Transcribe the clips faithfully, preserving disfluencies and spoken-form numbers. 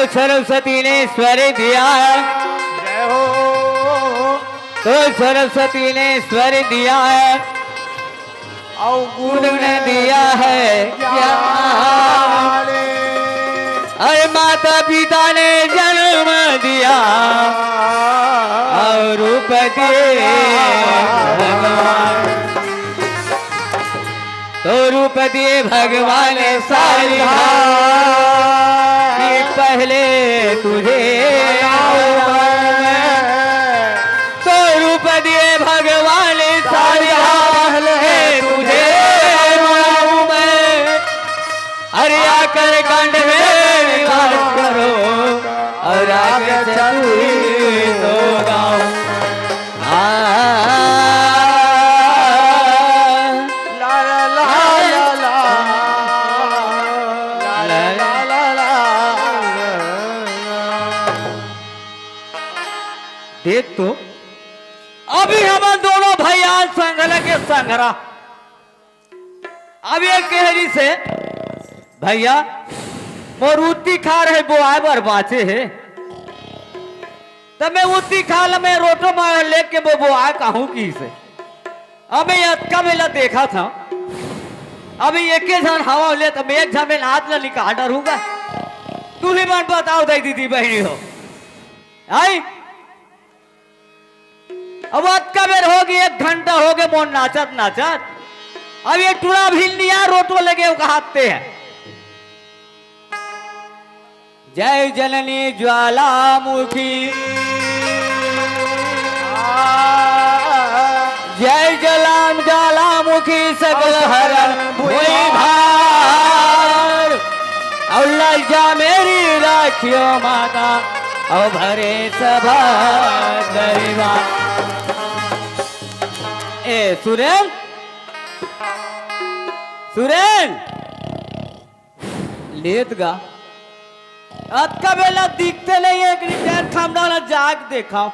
सरस्वती ने स्वर दिया है। जय हो। तो सरस्वती ने स्वर दिया है। और गुण गुण दिया है ज्ञान। ज्ञान। अरे माता पिता ने जन्म दिया और रूप दिए भगवान। तो रूप दिए भगवान सारी कि पहले तुझे तो रूप दिए भगवान सारी पहले तुझे मानूं मैं। अरे आकर कांड में विवाद करो और आगे चतुरी तो गाओ। आ, ला, ला, ला, ला, ला। ला, ला, ला, ला, ला। देख तो, अभी हमन दोनों भैया संघरा के संघरा, अब ये कह रही से, "भैया, मोर उत्ती खार हे, बोआए बर बाँचे हे, त मैं उत्ती खार ल मैं रोटो म लेके वो बोआए कहूँ," किहिसे। अब मैं अतका बेला देखत हँव, अब एके झन हवा ले, त मैं एक झन में हाथ ल निकाल डरूँगा। तुही मन बताओ, दाई दीदी बहिनी हो, आई? अब अतका बेर होगे, एक घंटा होगे मोर नाचत नाचत। अब ये टूरा भी नइ आय, रोटो लगे वो कहाते हैं। जय जननी ज्वालामुखी, जय जलाम ज्वालामुखी, सकल हरण भुइँधार। और लज्जा मेरी राखियो माता, और भरे सभा दरबार। ए सुरेन, सुरेन, लेत गा। अतका बेला दिखते नहीं है, एक रिटायर खामड़ा ना जाग देखाओ।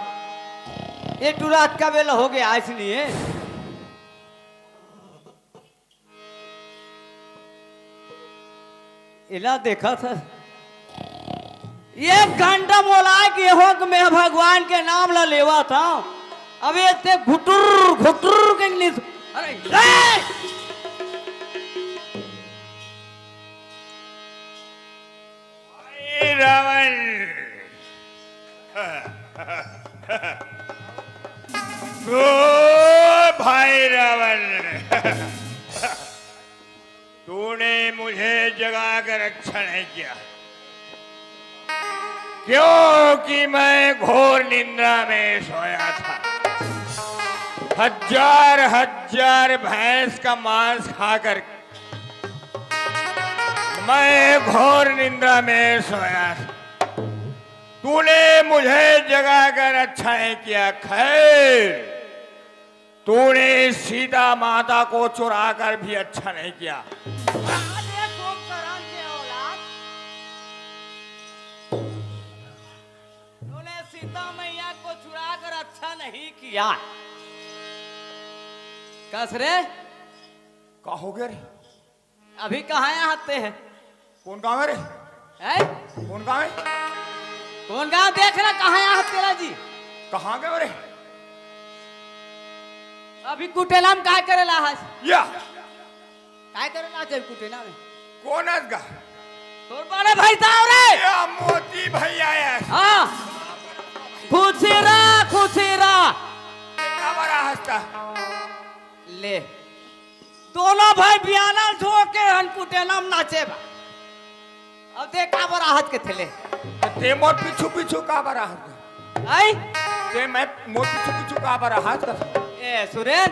ये टूरा अतका बेला होगे, आइस नहीं है। एला देखत हस, एक घंटा मोला के हो कि मैं भगवान के नाम ला लेवत हँव। अबे ते घुटुर घुटुर के इंग्लिश, अरे रे! भाई रावण, ओ भाई रावण, तूने मुझे जगाकर अच्छा नहीं किया, क्योंकि मैं घोर निंद्रा में सोया था। हजार हजार भैंस का मांस खाकर मैं घोर निंद्रा में सोया था। तूने मुझे जगाकर अच्छा नहीं किया। खैर, तूने सीता माता को चुराकर भी अच्छा नहीं किया। अरे कुंभकर्ण के औलाद, तूने सीता मैया को चुराकर अच्छा नहीं किया। कस रे? का हो गया रे? अभी कहाँ यहाँ आते हैं? कौन गाँव है रे? हैं? कौन गाँव है? कौन गाँव देख रहा, कहाँ यहाँ तेरा जी? कहाँ गए रे? अभी कुटेला में काय करे ला हस? या। काय करे ला हस कुटेला में? कौन है इसका? तोर बड़े भाई साहब रे। या मोती भैया है। हाँ। खुशी रहा, खुशी रहा। कितना बड़ा हंसता। ले। दोनों भाई बियाना ल धो के हन कुटेला म नाचे बा। अब ते काबर आहत के थेले? ते मोर पीछू पीछू काबर आहत? आई? ते मैं मोर पीछू पीछू काबर आहत? ए सुरेन,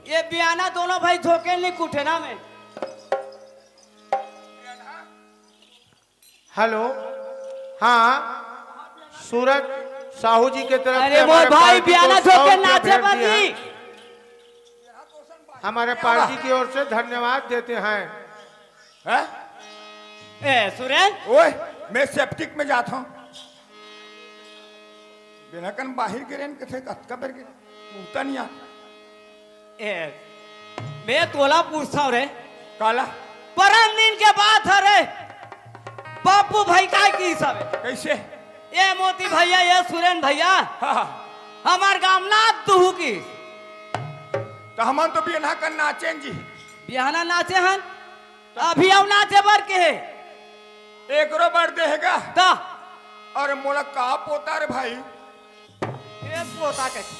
ये बियाना दोनों भाई धो के नहीं कुटेला में। हेलो, हाँ, सूरज साहू जी के तरफ से अरे वो हमारे भाई पार्टी को बियाना सौ धोके रुपये नाचे भेज दिया। बाजी। हमारे पार्टी की ओर से धन्यवाद देते हैं। हैं? ए सुरेन, ओए, मैं सेप्टिक में जाता हूँ। बिना कन बाहर गिरे न कथे, कतका बेर गिरे, उठता नहीं आ। ए, मैं तोला पूछता हूँ रे। काला? परम दिन के बात है रे। पप्पू भाई काय किहिस हवे? कइसे? ए मोती भइया, ए सुरेन भइया, हाँ, हाँ। हमर गाँव नाच दुहू किहिस। त हमन तो बिहनहा कन नाचेन जी। बिहनहा नाचे हन? अभी अउ नाचे बर केहे। एकरो बर देहगा? त? अरे मोला का पोता रे भाई? ए पोता कहिथे।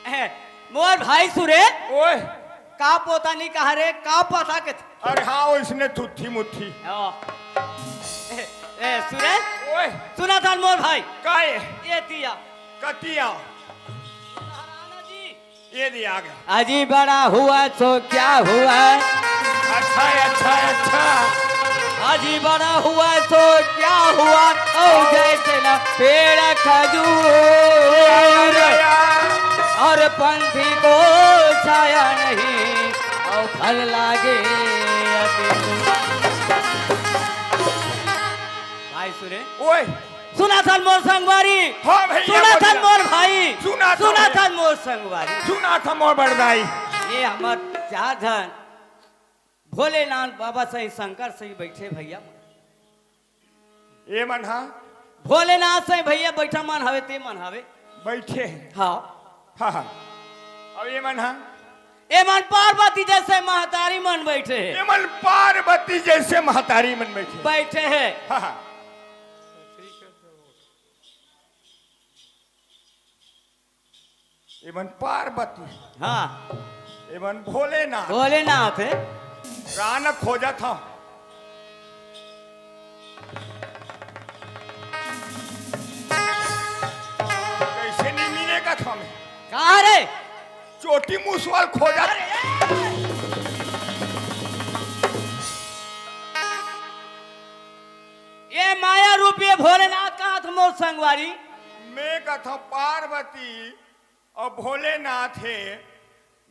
ए, मोर भाई सुरेन। ओए। का पोता नइ कहा रे, का पता कहिथे। अरे हाँ, ओइसने थुथी मुथी। हाँ। ए, ए, सुरेन। ओए। सुनथस मोर भाई। का ए? ए तिया। कतिया। ये दिया आ गया। अजी बड़ा हुआ सो क्या हुआ? अच्छा है, अच्छा है, अच्छा। अजी बड़ा हुआ सो क्या हुआ? ओ जैसे ना पेड़ खजूर, और पंछी को छाया नहीं, और फल लागे अति दूर। भाई सुने, ओए। सुनथस मोर संगवारी। हाँ भैया, सुनथस बोलिए। मोर भाई। सुनथस। सुनथस मोर संगवारी। सुनथस मोर बड़दाई। ये हमर चार झन भोलेनाथ बाबा सही, शंकर सही बैठे भैया। ये मन हा? भोलेनाथ सही भैया बैठा मन हवे, ते मन हवे। बैठे हैं। हाँ। हाँ, हाँ। अब ये मन हा? एमन पार्वती जैसे महतारी मन बैठे हे। एमन पार्वती जैसे महतारी मन बैठे। बैठे हे। हाँ, हाँ। एमन पार्वती। हाँ। एमन भोलेनाथ। भोलेनाथ हे। रान खोजत हव। कैसे नहीं मिलेगा था मैं? कहाँ रे? चोटी मुसवाल खोजत। अरे, ए! ये माया रूपी भोलेनाथ कहाँ था मोर संगवारी? मैं कथा पार्वती और भोलेनाथ हे।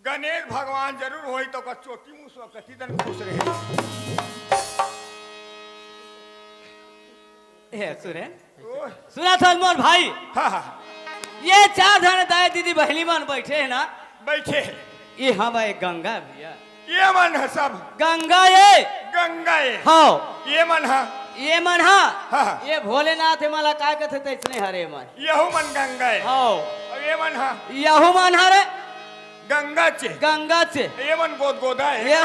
गणेश भगवान जरूर होई तो का चोटी मुसवा कति दिन खुश रहे। ए, सुने। ओह। सुनथस मोर भाई। हाँ, हाँ। ये चार झन दाई दीदी बहिनी मन बैठे हे ना? बैठे हे। ये हमारे गंगा भैया। ये मन ह सब। गंगा ये। गंगा ये। हाँ। ये मन ह। ये मन ह। हाँ, हाँ। ये भोलेनाथ हे, मला काय कथे तैसने हरे मन। यहू मन गंगा ये। हाँ। अब ये मन ह। यहू मन हरे। गंगा चे। गंगा चे। ये मन गोदगोदा ये। ये।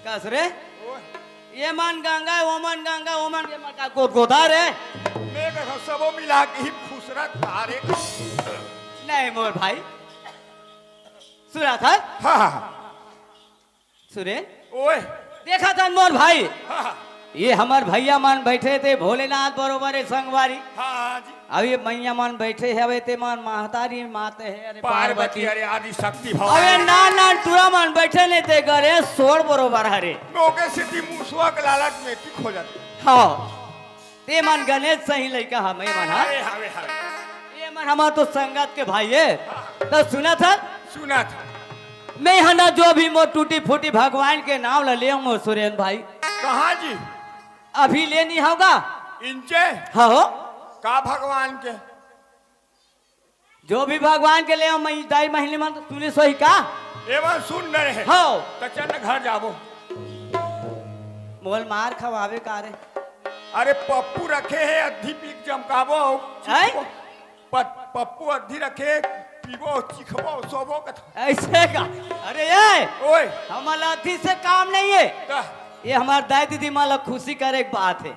कस रे? ओए। ये मन गंगा, वो मन गंगा, वो मन, ये मन का गोदगोदा रे? मैं कहा सबो मिला के ही खुसरा तारे। नहीं मोर भाई। सुनथस? हाँ, हाँ। सुने? ओए। देखथस मोर भाई। हाँ, हाँ। ये हमर भैया मन बैठे थे भोलेनाथ बरोबर हे संगवारी। हाँ, हाँ जी। अब ये मैया मन बैठे हे, अबे ते मन महतारी माते हे, अरे पार्वती, पार्वती। अरे आदि शक्ति भवानी। अबे नान नान टूरा मन बैठे ने ते गणेश सोर बरोबर हरे। नोके सिटी मुसवा के लालच में की खोजत। हाँ। ते मन गणेश सही लइका हवे मन, हाँ? अरे हवे, हवे। ये मन हमार तो संगत के भाई हे। हाँ। त सुनथस? सुनथस। मैं ह ना जो भी मोर टूटी फूटी भगवान के नाम ल लेहूं मोर सुरेन भाई। कहाँ जी? अभी ले नहीं होगा? इंचे? हाँ हो। का भगवान के? जो भी भगवान के लेहूं, मैं दाई बहिनी मन तो सुने सोही का? एमन सुन न रहे। हाँ। त चल न घर जाबो। मोल मार खवावे का रे? अरे पप्पू रखे हे, अद्धी पी के चमकाबो, हैं? चिखबो। प-, पप्पू अद्धी रखे, पीबो, चिखबो, सोबो कथा। ऐसे का? अरे ये, ओए। हमर अद्धी से काम नहीं हे। का? ये हमार दाई दीदी मन ला खुशी करे के बात हे।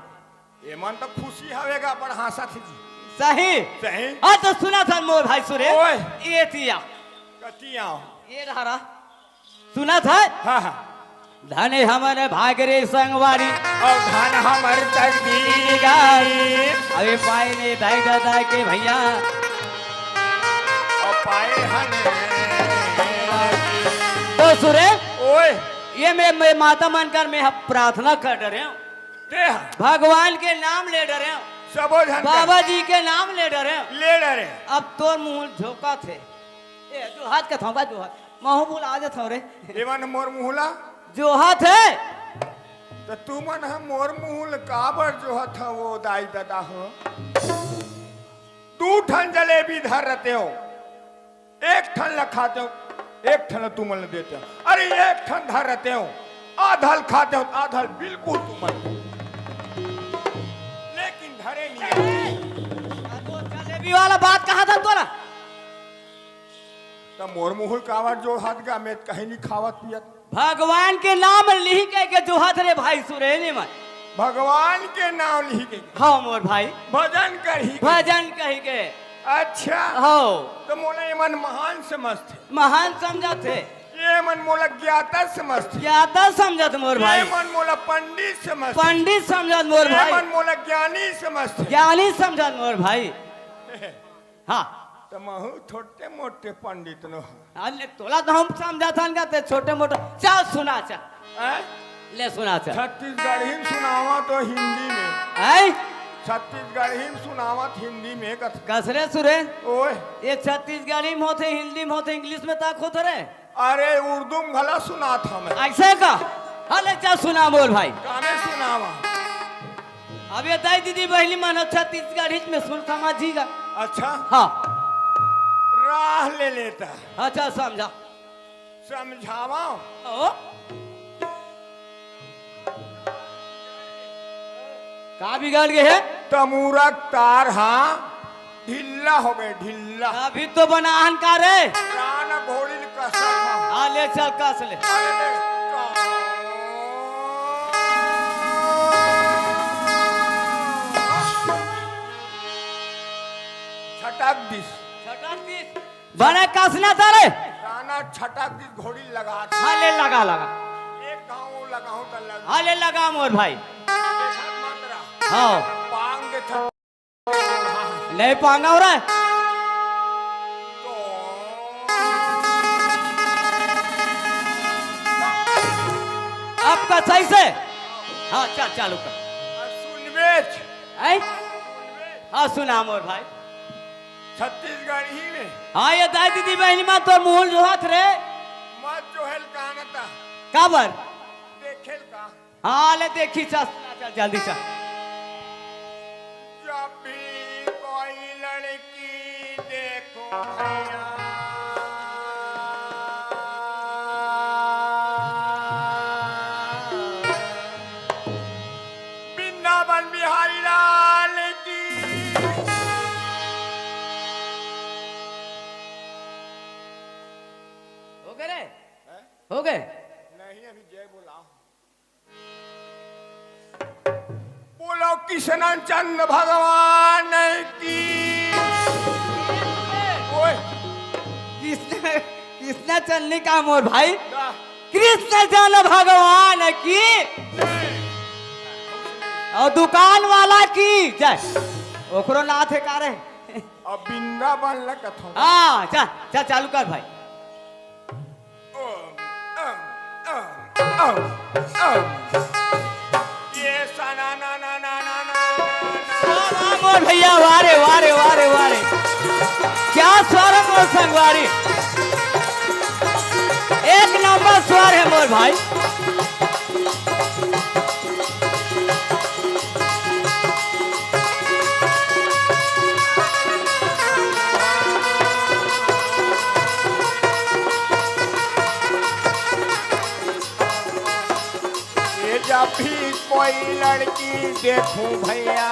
एमन तो खुशी हवे गा, बड़ हाँसत हे जी। सही? सही। हाँ, तो सुनथस मोर भाई सुरे। ओए। ये तिया। कतिया। ये रहा रहा। सुनथस? हाँ, हाँ। धन हमर भाग रे संगवारी। और धन हमर तकदीर। अबे पाए ने दाई ददा के भैया। और पाए हन। तो सुरे, ओए। ये मैं, मैं माता मन कर मैं ह प्रार्थना कर डरेंव। ते ह। भगवान के नाम ले डरेंव। सबो झन कर। बाबा जी के नाम ले डरेंव। ले डरेंव। अब तोर मुँह झोंकत हे। ए, जोहात कथंव बा, जोहात। महूँ बुला जथंव रे। एमन मोर मुँह ला। जोहात हे। त तुमन ह मोर मुँह ल काबर जोहत हव ओ दाई ददा हो? दू ठन जलेबी धर रहते हो, एक ठन ल खाते हो, एक ठन ल तुमन ल देते हो। अरे एक ठन धर रहते हो, आधल खाते हो, आधल बिल्कुल तुमन। लेकिन धरे नहीं। आ तो जलेबी वाला बात कहा था तोला? त मोर मुहुल कावट जोहात गा, मैं कहीं नहीं खावत पियत। भगवान के नाम लिही कहिके जोहात रे भाई सुरेनी मन। भगवान के नाम लिही कहिके। हाँ मोर भाई। भजन कही के। भजन कहिके। अच्छा। हो। त मोला एमन महान समझथे। महान समझथे। एमन मोला ज्ञाता समझथे। ज्ञाता समझत मोर भाई। एमन मोला पंडित समझथे। पंडित समझत मोर भाई। एमन मोला ज्ञानी समझथे। ज्ञानी समझत मोर भाई। हाँ। त महू छोटे मोटे पंडित नो। अरे तोला तो हम समझाथन का ते छोटे मोटे। चल सुना चल। हैं? ले सुना चल। छत्तीसगढ़ी में सुनावा तो हिंदी में। हैं? छत्तीसगढ़ी में सुनावत हिंदी में कथ। कस रे सुरेश? ओए। ये छत्तीसगढ़ी में होथे, हिंदी में होथे, इंग्लिश में तक होथे रे? अरे उर्दू में घला सुनात हमें। ऐसे का? हाँ ले चल सुना मोर भाई। काने सुनावा? अब ये दाई दीदी बहिनी मन ह छत्तीसगढ़ी में सुन समझी गा। अच्छा। हाँ। राह ले लेता। अच्छा समझा। समझावा। ओ? का बिगड़ गे हे? तमूरा के तार हा ढिल्ला हो गे, ढिल्ला। अभी तो बनाहन का रे? राना घोड़ी ल कसत हा। हाँ, ले चल कस ले। अरे ले, छटक दिस। छटक दिस। बने कसना तारे। राना छटक दिस घोड़ी लगा। हाँ, ले लगा, लगा। एक घाव लगाऊं त लग। हाँ, ले लगा मोर भाई। देखत मत रह। हाँ। पांग देथन। नहीं पांगा हो रहा है। तो अब का सही से। हाँ, चल, चालू कर। अब सुन बेच। हैं? हाँ, सुना मोर भाई। छत्तीसगढ़ी में। हाँ, ये दाई दीदी बहिनी मन तोर मुहुल जोहत रे। मत जोहेल कानता। काबर? देखेल का? हाँ, ले देखी चल, चल, जल्दी चल। जब भी कोई लड़की देखो भैया, वृंदावन बिहारी लाल की। हो गए रे? हैं? हो गए? नहीं, अभी जय बोला। बोलो कृष्ण चंद्र भगवान की। ओए। कृष्ण, कृष्ण चंद्र का मोर भाई। का? कृष्ण चंद्र भगवान की। और दुकान वाला की जय। ओकरो नाथ है का रे? अब वृंदावन ला कथो। हाँ, चल, चल, चालू कर भाई। ओम, ओम, ओम, ओम, ओम। ये सा ना ना ना ना ना ना ना ना। वाह, वाह, मोर भैया, वाह रे, वाह रे, वाह रे, वाह रे। क्या स्वर है मोर संगवारी। एक नंबर स्वर है मोर भाई। ये जब भी कोई लड़की देखूं भैया,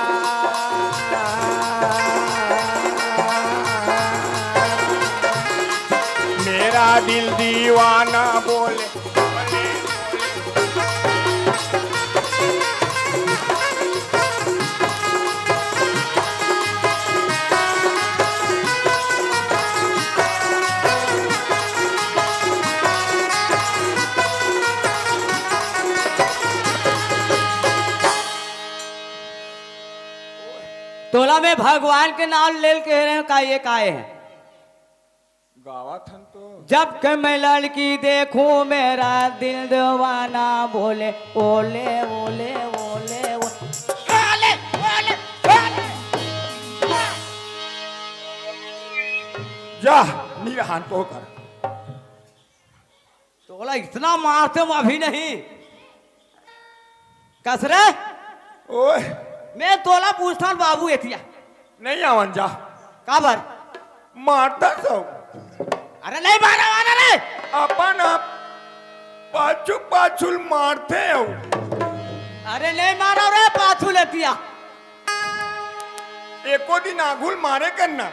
मेरा दिल दीवाना बोले। तोला मैं भगवान के नाम लेल कहे रहे हूं, का ये काहे है? गावत हन तो। जब के मैं लड़की देखूं, मेरा दिल दीवाना बोले, ओले, ओले, ओले, ओले। ओले, ओले, ओले। जा, निरहान तो कर। तोला इतना मारते हूं अभी नहीं। कस रे? ओए। मैं तोला पूछथन बाबू एतिया। नहीं आवन जा। काबर? मारता सो। अरे नहीं मारा वाला रे। अपन आप। पाछू पाछू ल मारथे अउ। अरे नहीं मारो रे पाछू ले पिया। एको दिन आगू ल मारे करना।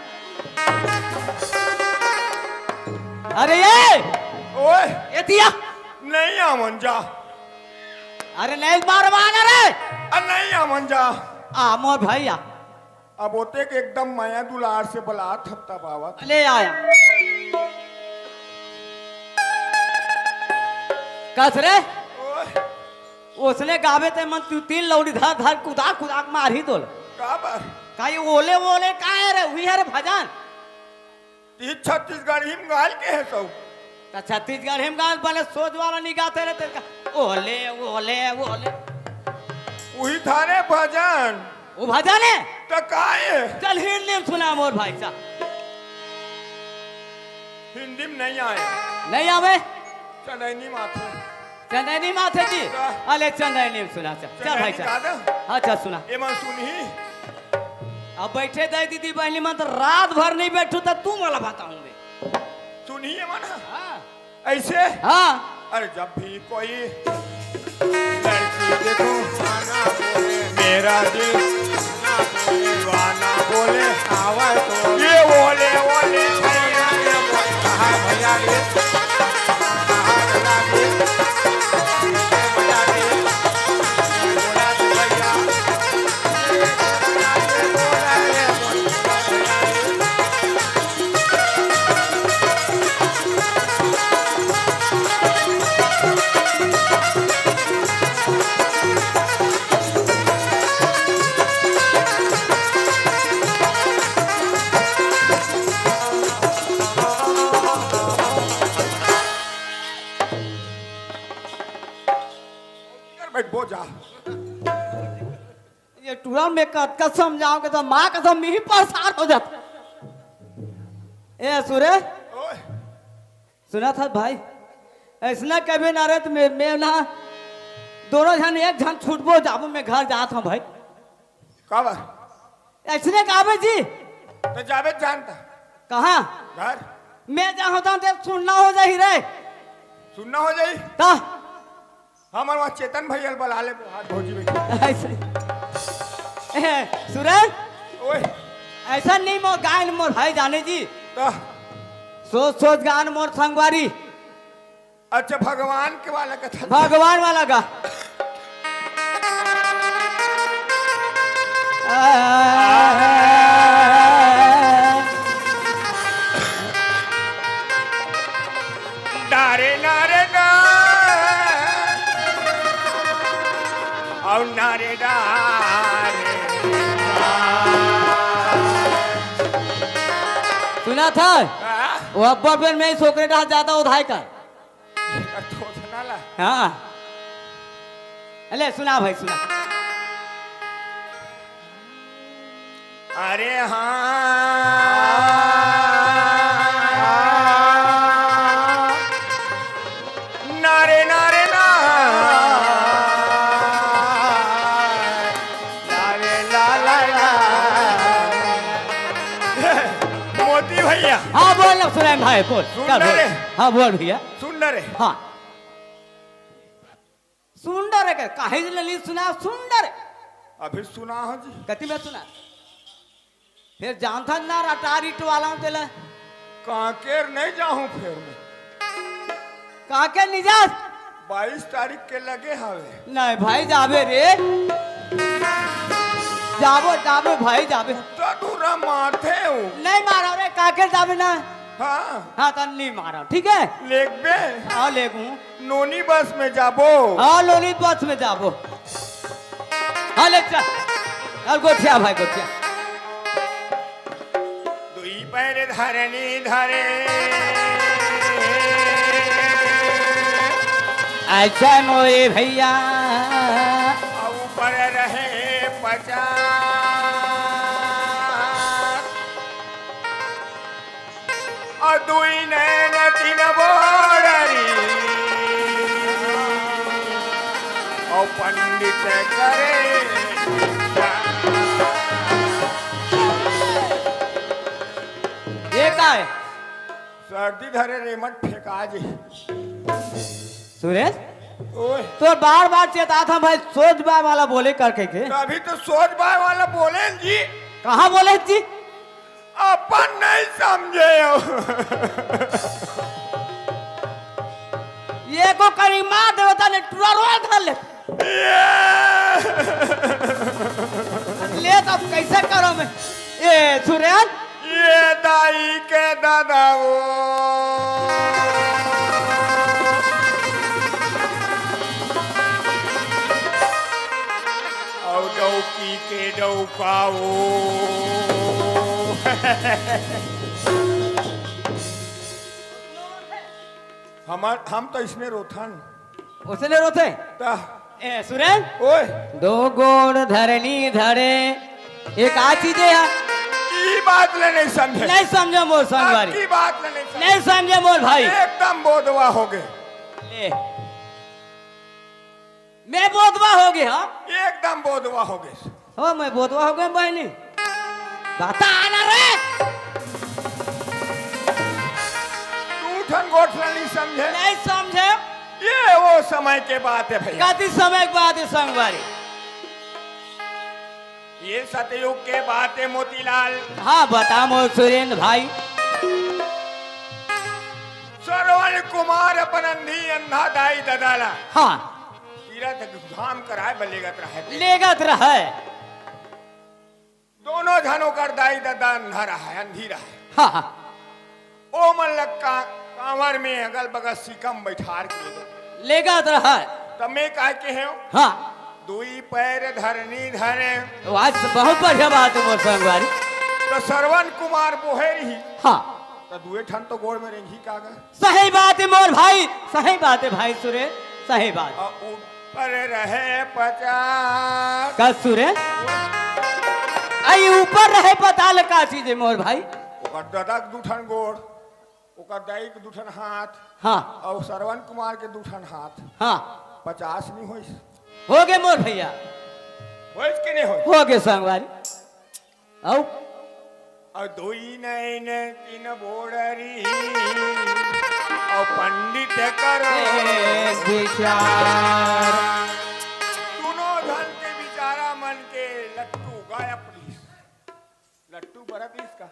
अरे ये ओए। एतिया। नहीं आवन जा। अरे नहीं मारवाना रे। अरे नहीं आवन जा। आ मोर भैया। अब ओते के एकदम मया दुलार से बलात हफ्ता पावत। ले आया। कस रे? ओए। ओसने गावे ते मन तू तीन लौड़ी धर धर कुदा कुदा के मारही तोल। का बात? का ये ओले ओले का है रे? उही है रे भजन। ती छत्तीसगढ़ी में गाल के है सौ। त छत्तीसगढ़ी में गाल बने सोच वाला नहीं गाते रे तेरे का। ओले ओले ओले। उही थारे भजन। वो भजन है? त का है? चल हिंदी में सुना मोर भाई साहब। हिंदी में नहीं आए। नहीं आवे? चंदैनी माथे। चंदैनी माथे जी। का? अले चंदैनी में सुना चल। चल भाई चंदैनी साहब। का दे? अच्छा सुना। एमा सुनही। अब बैठे दे दीदी बहनी मन तो रात भर नहीं बैठू तो तू मला बताऊंगे। सुनही एमा ना। हाँ। ऐसे? हाँ। अरे जब भी कोई लड़की देखो, मेरा दिल दीवाना बोले, आवा तो ये बोले, बोले, भैया, ये बोले, कहा भैया रे, कहा भैया रे, बोला तो भैया, बोला रे, बोला रे, बोला रे। कर बैठ, बो जा। ये टूरा में कतका समझाओगे तो माँ कसम मैं ही परेशान हो जाता। ए सुरे, ओए। सुना था भाई, ऐसना कभी ना रे तो मैं, मैं ना दोनों झन एक झन छूटबो जाबो, मैं घर जात हूँ भाई। का बात? ऐसने गावे जी। तो जाबे जानता। कहाँ? घर। मैं जा होता तो सुनना हो जाही रे। सुनना हो जाही? ता? हमर वहाँ चेतन भैया ल बला ले, हाथ भौजी बैठी। ऐसे। ए, सुरेश। ओए। ऐसा नहीं मोर गायन मोर भाई जाने जी। ता? सोच सोच गान मोर संगवारी। अच्छा, भगवान के वाला कथा। भगवान वाला का। नारे, नारे, ना। और नारे, नारे, ना। सुना था? हाँ? वो अब्बर बेन में ही सोकरे रहा ज्यादा उधाय का। थोथना ला। हाँ। अले सुना भाई, सुना। अरे हाँ। नारे, नारे, ना। नारे, ला, ला, ला। मोती भैया। हाँ, बोल ना सुनाए भाई, बोल। सुन क्या ना बोल? रे। हाँ, बोल भैया। सुन ना रे। हाँ। सुंदर है, काहे ले ली सुना सुंदर? अभी सुना हो जी। कति में सुना? फिर जानता ना रटारी टवाला तेला। कांकेर नहीं जाऊं फिर मैं। कांकेर नहीं जास? बाईस तारीख के लगे हवे। नहीं भाई, जाबे रे। जाबो, जाबो भाई, जाबे। तो दूरा मारते हो। नहीं मारा रे, कांकेर जाबे ना। हाँ। हाँ, तो नहीं मारा, ठीक है? लेगबे। हाँ, लेगूं। नोनी बस में जाबो। हाँ, नोनी बस में जाबो। हाँ, ले चल। और गोठिया भाई, गोठिया। दुई पैर धरनी धरे। अच्छा मोरे भैया। ऊपर रहे पचास। और दुई नैन तीन बोररी, और पंडित करे। ये का है? सर्दी धरे रे, मत फेंका जी। सुरेश, ओए। तोर बार बार चेतात हँव भाई, सोझ बाय वाला बोले कर कहिके। तभी तो सोझ बाय वाला बोलेन जी। कहाँ बोलेन जी? अपन नहीं समझे हो। ये को करी मार देवता ने टुरा रोल धर ले। ये। ले तो अब कैसे करो मैं? ए, सुरेश? ये दाई के दादा वो। अउ डौकी के डौका वो। हमर, हम तो इसने रोथन। उसने रोथे? ता। ए, सुरेश? ओए। दो गोड़ धरनी धरे। ये का चीज हे यार? ई बात ले नहीं समझे। नहीं समझे मोर संगवारी। की बात ले नहीं समझे। नहीं समझे मोर भाई। एकदम बोधवा हो गए। ले। मैं बोधवा हो गया, हाँ? एकदम बोधवा हो गए। हो, मैं बोधवा हो गया बहनी। बता ना रे। तू ठन गोठ ला नहीं समझे। नहीं समझे। ये वो समय के बात है भैया। कति समय के बात है संगवारी। ये सतयुग के बात है मोतीलाल। हाँ, बता मोर सुरेंद्र भाई। श्रवण कुमार अपन अंधी अंधा दाई ददा ला। हाँ। तीरथ धाम कराए बर लेगत रहय। लेगत रहय। दोनों झन ओकर दाई ददा अंधा रहय, अंधी रहय। हाँ, हाँ। ओमन ल का-, कांवर में अगल बगल सीकम बैठार के लेगत। लेगत रहय। त मैं काय के हंव? हाँ। दुई पैर धरनी धरे। वाह, बहुत बढ़िया बात है मोर संगवारी। त श्रवण कुमार बोहे रही। हाँ। त दुए ठन तो गोड़ में रेंगी का गा? सही बात है मोर भाई, सही बात है भाई सुरेश, सही बात। अउ ऊपर रहे पचास। का सुरेश? अई ऊपर रहे पताल का चीज है मोर भाई? ओकर ददा के दू ठन गोड़, ओकर दाई के दू ठन हाथ, हाँ। अउ श्रवण कुमार के दू ठन हाथ। हाँ। पचास नहीं होइस। हो गए मोर भैया। होइस कि नहीं होइस? हो गए संगवारी। अउ? अउ दुई नैन तीन बोड़री, अउ पंडित करो ए विचार। दुनों झन के बिचारा मन के लट्टू गायब रहिस। लट्टू बरत रहिस का?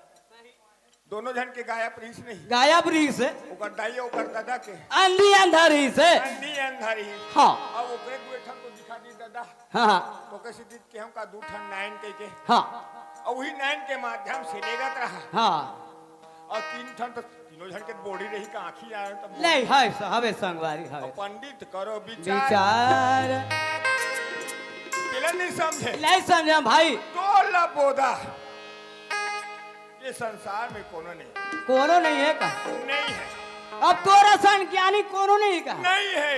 दोनों झन के गायब रहिस नहीं। गायब रहिस। ओकर दाई, ओकर ददा के। अंधी अंधा रहिस। अंधी अंधा रहिस। हाँ। अब ओकरे दुए ठन तो दिखा दी ददा। हाँ, हाँ। तो कैसे केहू का दू ठन नाइन कहिके। हाँ। अउ वही नाइन के माध्यम से लेगत रहा। हाँ। अउ तीन ठन तो तीनों झन के बोड़ी रही का आँखी आए तब नहीं, है स-, हवे संगवारी, हवे। अउ पंडित करो विचार। विचार। तेला नहीं समझे। नहीं समझे भाई। तोला बोधा। ये संसार में कोनो नहीं। कोनो नहीं है का? नहीं है। अब तोरा सन ज्ञानी कोनो नहीं का? नहीं है।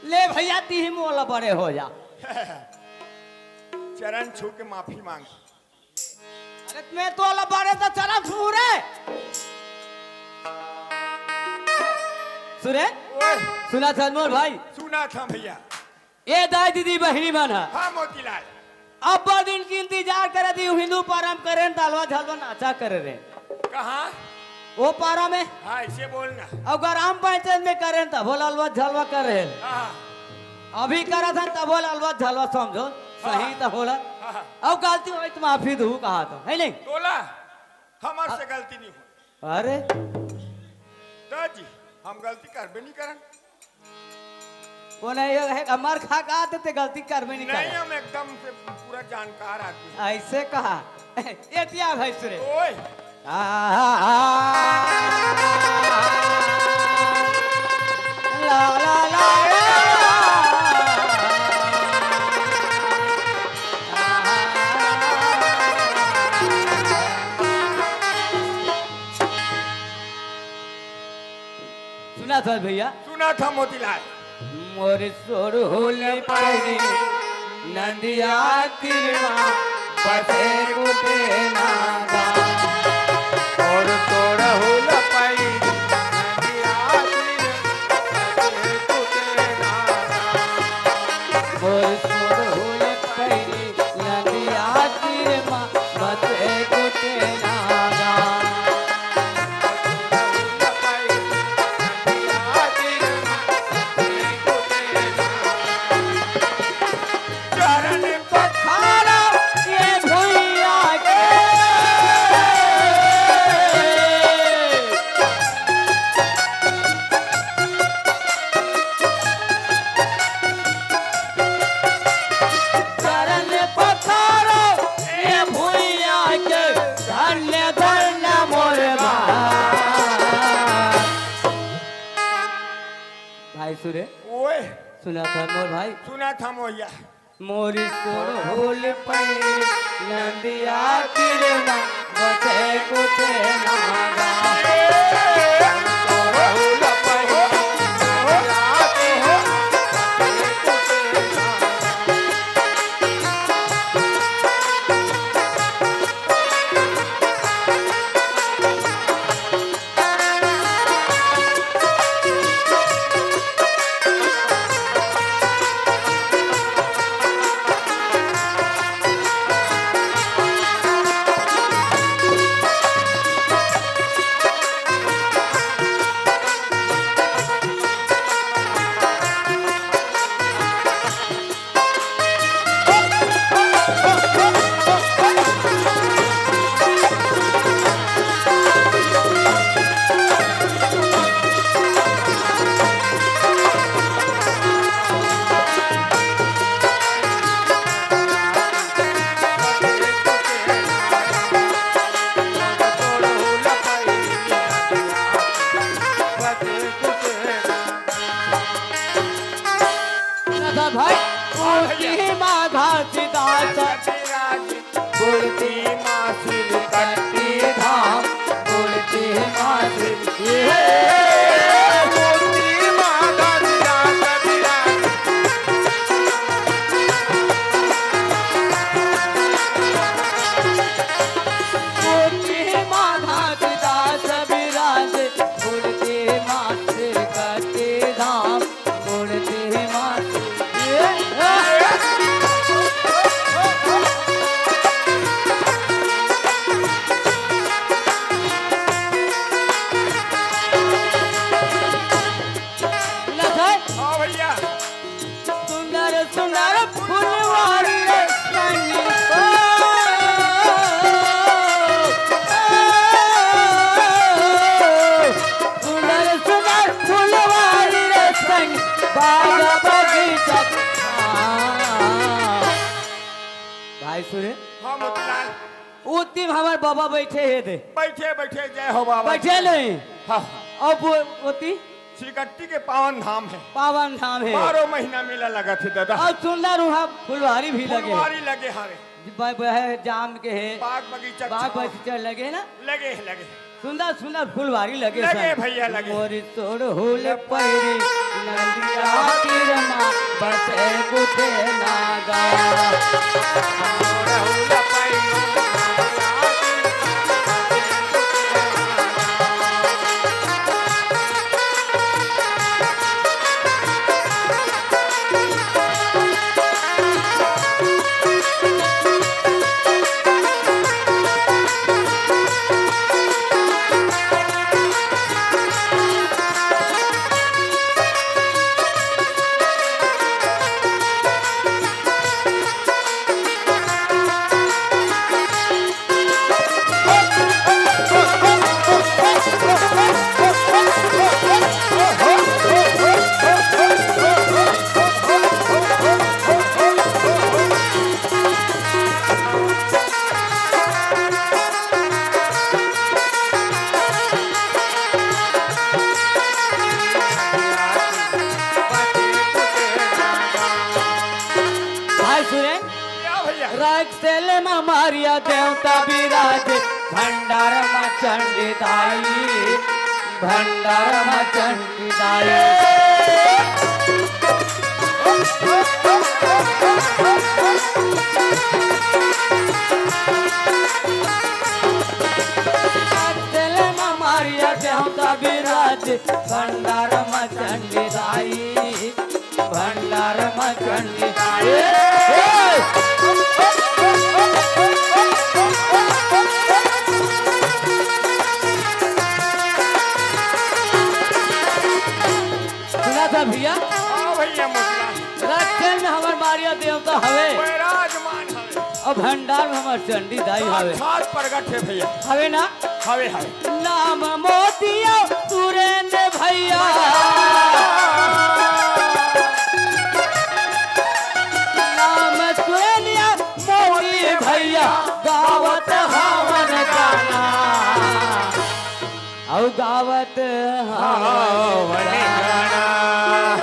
ले भैया, ती ही मोला बड़े हो जा। चरण छू के माफी मांग। अरे मैं तो अलग बारे तो चरण छू रे। सुरे? ओए। सुना था मोर भाई? सुना था भैया। ए दाई दीदी बहिनी मन ह। हाँ मोतीलाल। अब्बड़ दिन के इंतजार करे दी, हिंदू परम करेन, तलवा झलवा नाचा करे रे। कहाँ? ओ पारा में। हाँ, ऐसे बोलना। अउ ग्राम पंचायत में करेन, तभो ललवा झलवा करे। हाँ। अभी करत हन, तभो ललवा झलवा समझो। सही हाँ। त होला। हाँ। अउ गलती होई त माफी दू कहा तो, है नहीं? तोला, हमर हाँ। से गलती नहीं हो। अरे। दाजी, हम गलती करबे नहीं करन। वो नहीं है, हमार खा का आते ते गलती करबे नहीं नहीं, करे। हम एकदम से पूरा जानकार आदमी। ऐसे कहा। एतिया भाई सुरे। ओए। आ, आ, आ, आ, ला, ला, ला, ला। सुना था भैया? सुना था मोतीलाल। मोर सोरहुल पहिरी नंदिया तीर मा बसे गुटे नागा। मोर सोरहुल पहिरी नंदिया तीर मा बसे गुटे नागा। मोर सोरहुल पहिरी नंदिया तीर मा बसे गुटे नागा। भाई सुरे, ओए, सुना था मोर भाई। सुना था मोया। मोरी सोरहुल पई नदिया तीर मा बसे कुछ नागा। सुना था भाई, हाँ भैया। कुर्सी मा घासीदास, कुर्सी मा सिरकट्टी धाम, कुर्सी मा सिर-, ये कुर्सी मा घासीदास विराज। कुर्सी मा घासीदास विराज, कुर्सी मा सिरकट्टी धाम। हाँ भैया। सुंदर सुंदर फुलवारी रे संगी। ओ, ओ, सुंदर सुंदर फुलवारी रे संगी, बाग बगीचा। हाँ। भाई सुरे। हाँ मोतीलाल। ओती म हमर बाबा बइठे हे दे। बइठे, बइठे, जय हो बाबा। बइठे नहीं। हाँ। अब ओती सिरकट्टी के पावन धाम हे। पावन धाम हे। बारह महीना मेला लगत हे दादा। अउ सुंदर उहाँ फुलवारी भी लगे हे। फुलवारी लगे हवे। ब-, ब-, हे जाम के हे। बाग बगीचा बाग छाव। बगीचा लगे हे ना? लगे हे, लगे हे। सुंदर सुंदर फुलवारी लगे लगे सन। भैया, लगे। मोरी सोरहुल पहिरी नदिया तीर मा बसे कुछ नागा। भाई सुरेन, क्या भैया? राग सेल मा मारिया देवता विराज, भंडार मा चंडी दाई, भंडार मा चंडी दाई। तेले मा मारिया देवता विराज, भंडार मा चंडी दाई, भंडार मा चंडी दाई। ए, ए! सुना था भैया? हाँ भैया, मोतीलाल। राजस्थान में हमर मारिया देवता हवे। विराजमान हवे। अउ भंडार में हमर चंडी दाई हवे। साक्षात प्रगट हे भैया। हवे ना? हवे, हवे। नाम मोतिया सुरेंद्र भैया। नाम सुरेंद्र मोती भैया। गावत हवन गाना। अउ गावत हवन गाना।